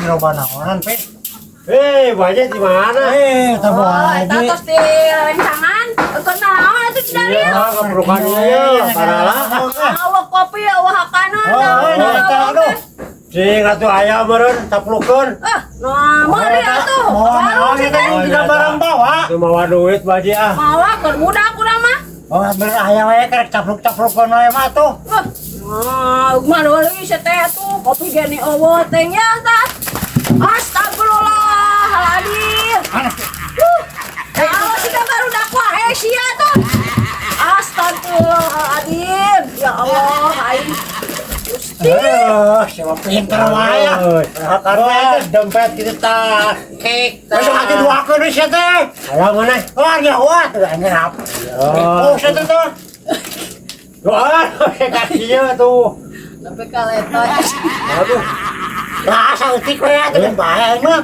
Loba naonan, Pe? Eh, Bu Haji di mana? Eh, tah Bu Oh, Haji. eta tos di rencangan. Keur naon atuh di dieu? Iya, keperlukan ieu, parala. Awak kopi awak hakanan. Oh, eta aduh. Cing atuh aya meureun caplukeun. Ah, nah, meuli atuh. Mau Baru naon sih eta teh. tidak barang bawa. Teu mawa duit Bu Haji ah. Mawa keur budak urang mah. Oh, bener aya wae kerek capluk-caplukeun wae mah tuh. Wah, nah, mah meuli teh atuh kopi geni eueuh teh nya tah. Astagfirullahaladzim. Anak. Kalau sih baru dakwah eh sia tuh. Astagfirullahaladzim. Ya Allah, aing. Gusti. Eh, siapa pinter wae ya. Wah, dompet kita tah. Kek. Besok hati duakeun sia teh. Aya mana? Oh, nyawa tuh ngerap. Oh, sia teh tuh. Doa, kaki tuh. Tapi kaletoy. Aduh. Lah, saeutik we atuh bae mah.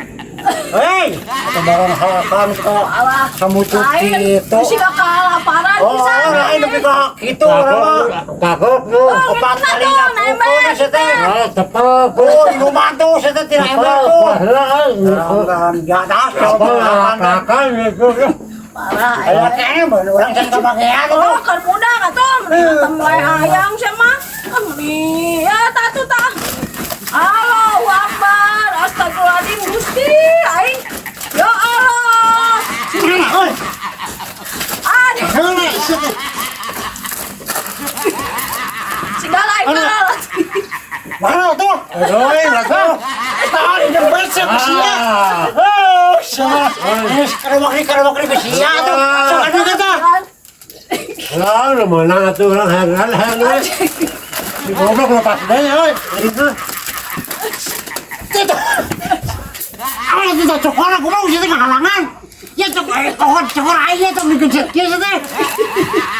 Hei, atau barang hakan kok Alah. samucut Lain, gitu. Bisi kalaparan Oh, pisan. lain lebih ke gitu orang mah. Kakek tuh. Oh, Opat gitu kali tuh, nyapukun nembe. sia teh. Ah, tepel. Oh, minuman tuh sia teh tidak ember tuh. Wah, Ya dah, apa coba makan itu. Parah. Aya kene bener urang can kabagean tuh. Oh, keur budak atuh, mending wae hayang sia mah. Ah, meni ya tah tuh tah. Allahu Akbar. Astagfirullahaladzim Gusti aing. Ya Allah. Mana euy? Aduh, Heula sia teh. segala aing kalah. Mana tuh? Aduh, tuh. Tah di dompet sia ku sia. Oh, sia. Geus karewak ke sia tuh. Sok anu kata. Lah, lu menang atuh urang heran heran. Si goblok lepas deh, euy. Itu. Itu. Awal kita cokor aku mau sia teh kahalangan. Ya cok eh kohon cokor aing teh digencet kieu sia teh.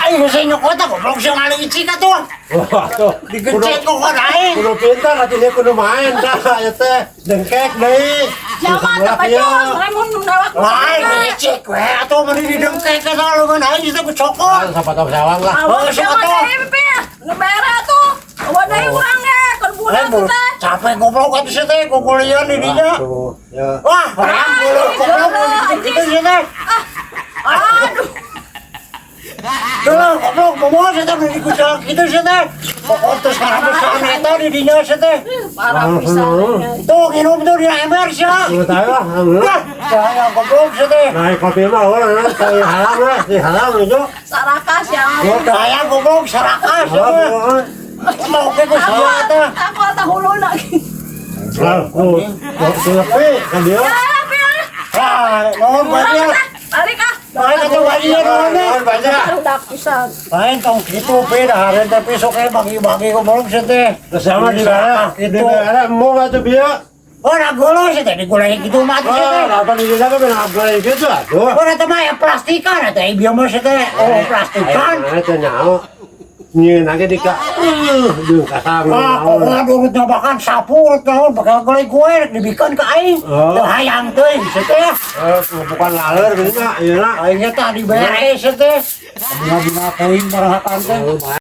Aing geus nyokot tah goblok sia ngalicik atuh. Wah, tuh. Digencet kohon aing. Kudu pintar atuh dia kudu main dah ya teh. Dengkek deui. Siapa teh pacul, mun newak. Lain licik we atuh meni didengkek ka leungeun aing sia teh ku cokor. Siapa tahu sawang lah. Oh, Awak siapa siapa tuh? deui Pipi? Nu bere tuh. Eueuh deui urang ge keur budak Lain bulu teh. capek goblok atuh sia teh kukulian di dinya. Tuh, ya. Wah, orang bulu goblok gitu sia teh. Aduh. Duh, goblok bobo sia teh beli dikucak gitu sia teh. Pokok terus karabesan eta di dinya sia teh. Parah pisan. Tuh nginum tuh di ember sia. Lu tahu lah, Wah, saya goblok sia teh. Naik kopi mah orang teh halang lah, teh halang itu. Sarakas ya. Daya goblok sarakas sia teh. Mau ke ku sia teh. Aku tah huluna. Lah, ku lepi kan dia. Ya, Pi. Ah, nuhun banyak. Balik ah. Lain atuh banyak nuhun teh. Nuhun banyak. Budak pisan. Lain tong kitu pe dahareun teh besok eh bagi-bagi goblok sia teh. Terus sama di mana? Gitu. Di mana mau atuh bieu? Oh, nah golo sih teh digulai gitu mah atuh sia teh. Oh, apa di sana kan boleh gitu atuh. Oh, eta mah ya plastikan eta bieu mah sia teh. Oh, plastikan. Mana teh nyaho. Nyieun age di ka. Jeung kasang. Ah, pokoknya urut nyobakan sapu urut naon bakal golek gue rek dibikeun ka aing. Oh. Teu hayang teuing sia teh. Eh, bukan laler gini mah, ieu na. Aing nya tah dibere sia teh. Bina-bina teuing barahakan teh. Oh,